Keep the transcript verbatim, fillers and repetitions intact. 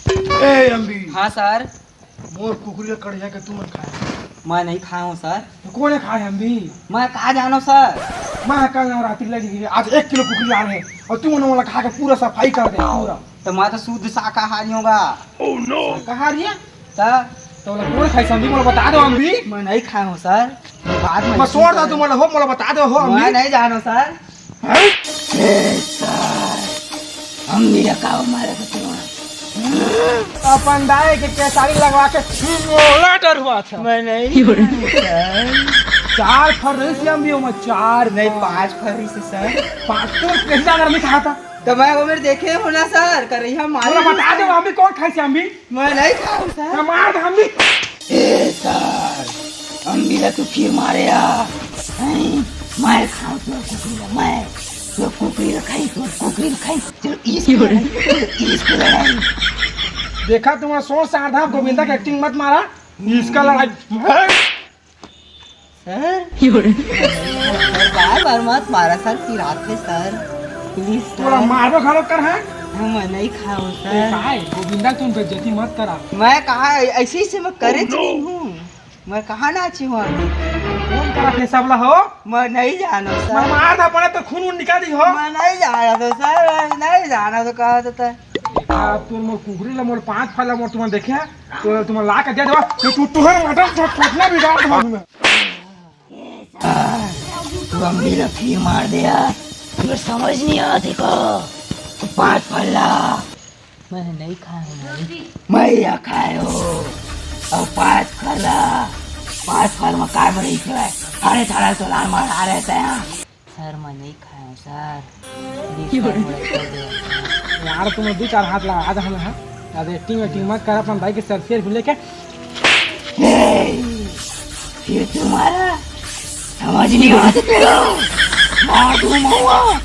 ए अम्बी, हाँ सर। मोर कुकरी ला कड़िया के तुमन खाए? मैं नहीं खाए हूँ सर। तो कोन खाए अम्बी? मैं कहाँ जानो सर? मैं कल नवरात्रि लगी, आज एक किलो कुकरी आ रहे और तुमन ओला खा के पूरा सफाई कर दे पूरा। तो मैं तो शुद्ध शाकाहारी हूँ गा। शाकाहारी है? तो तो ओला कोन खाई अम्बी, मोला बता दो अम्बी। मैं नहीं खाए हूँ सर। बाद में मैं छोड़ दो तुमन हो, मोला बता दो हो अम्बी। मैं नहीं जानो सर। हैं? ए सर, अम्बी ला का मारे तो तुमन? अपन दाई के केसारी लगवा के मोला डरवाथे। मैं नहीं। चार फर रहिस अम्बी ओमा, चार नहीं, फर। पाँच फर रहिस सर। पाँच तो कैसे अगर नहीं खाता? तो मैं वो मेरे देखे हो ना सर, करैया मारे मोला बता दो अम्बी कोन खाई अम्बी? मैं नहीं खाऊं सर। मैं मार दे अम्बी। ए सर, अम्बी ला तू फिर मारे आ। हैं? मैं खाऊं तोर कुकरी ला, मैं। तोर कुकरी ला खाई, तोर कुकरी ला खाई। चलो, इसकी लड़ाई, चलो, इसकी लड़ाई। देखा तुम्हारा सोच से आधा गोविंदा के एक्टिंग मत मारा, इसका लड़ाई। सर, सर, बार बार मत मारा सर, पिरात है सर, प्लीज तोला सर। मारबो घलो कर है। हम नहीं खाओ ए, सर। काय? गोविंदा तुम बेइज्जती मत करा। मैं कहा ऐसे ही से मैं करे नहीं हूँ, मैं कहा नाची हूँ अभी। कौन करा थे सबला हो? मैं नहीं जानो मैं सर। मार दा पड़े तो खून वून निकाल दी हो। मैं नहीं जाना तो सर, मैं नहीं जाना तो कहा तो था। आ, तू मोर कुकरी ला मोर पाँच फर ला मोर तुमन देखे हैं? तो तुमन ला के दे दो। तो तू तुहर मटन तो फटना बिगाड़ दो मैं। तू अम्बी ला फिर मार दे यार। तुझे समझ नहीं आती को? तो पाँच फर ला। मैं नहीं खाया हूँ भाई। मैं या खायो। और पाँच फर ला। पाँच फर में काय बड़ी है? अरे थारा तो लाल मार आ रहे थे यहाँ। सर, मैं नहीं खाया हूँ सर। प्लीज सर, मोला छोड़ दो। यार तुम दो चार हाथ लगा दे हमें, हाँ? ज्यादा एक्टिंग वेक्टिंग मत कर, अपन भाई के सेल्फी वेल्फी लेके। ए, फिर तुम्हारा समझ नहीं आता तेरा। मार दूं महुआ।